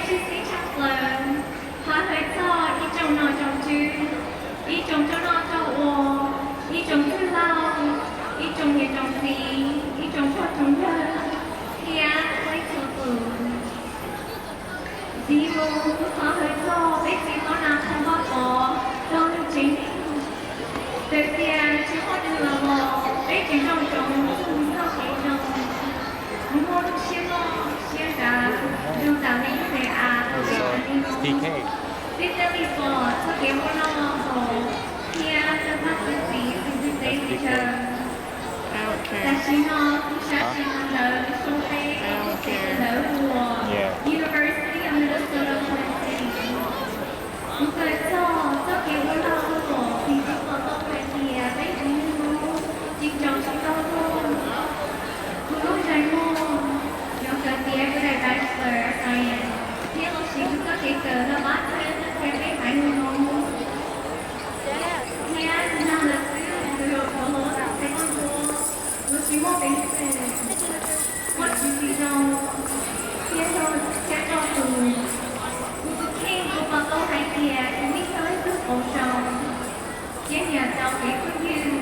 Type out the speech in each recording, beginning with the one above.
Tshwj xeeb tshaj plaws, thov hawm txog ib tsoom nom tsoom tswv, ib tsoom tsaug noj tsaug ua, ib tsoom txwj laug, ib tsoom niam tsoom txiv, ib tsoom pog tsoom yawg, thiab peb txhua tus. Ntxiv mus kuv thov hawm txog peb txiv Hlob Nas Phoo Vaj Pov, rau nws tsev neeg. Txawm tias tsis muaj nws los los peb tseem nrog nws txoj kev zoo, mus muaj lub siab loj siab dav, zoo tam li lub npe av, tib tej li pom txoj kev ua noj haus thiab txoj vaj txoj tsev xws li teb li chaw. Tam sim no kuv xav tsis tau ntawv zoo peb txoj kev ua ntawv hu ua University of Minnesota Twin Cities. Kuv kawm txog txoj kev ua lag ua luam vim kuv pom tau hais tias peb tsev neeg Hmoob tsis tsaus tsis tau luag. Kuv lub ntsej muag yuav kawm tiav kuv daim Bachelor of Science thiab los siv kuv txoj kev kawm los pab txhawb nqa peb haiv neeg Hmoob. Thiab tsis tas li ntawd xwb, kuv yuav rov los txhais tau ntua kuv tsis muaj peev xwm, muaj txuj ci zoo, thiab zoo thiab tso tus. Kuv tus kheej kuv pom tau hais tias kuv yeej yog ib tug qauv zoo, thiab nyiam tau kev phooj ywg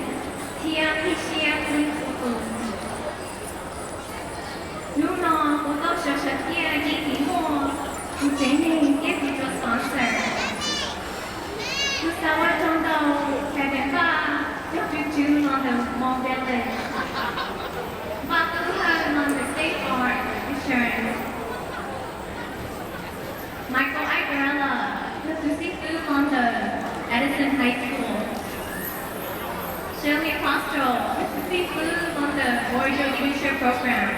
thiab qhib siab pub txhua tus. Hnub no kuv tau sawv sawv kiag yeej vim muaj kuv tsev neeg thiab kuv cov sponsor. Kuv xav ua tsaug ntau Kevin Vaj, yog tus tswv los ntawm Hmong Village, Vaj Tub Hawj los ntawm State Farm Insurance, Michael Ibarra, yog tus xib fwb los ntawm Edison High School, Shirley Castro, yog tus xib fwb los ntawm Borrego Internship Program,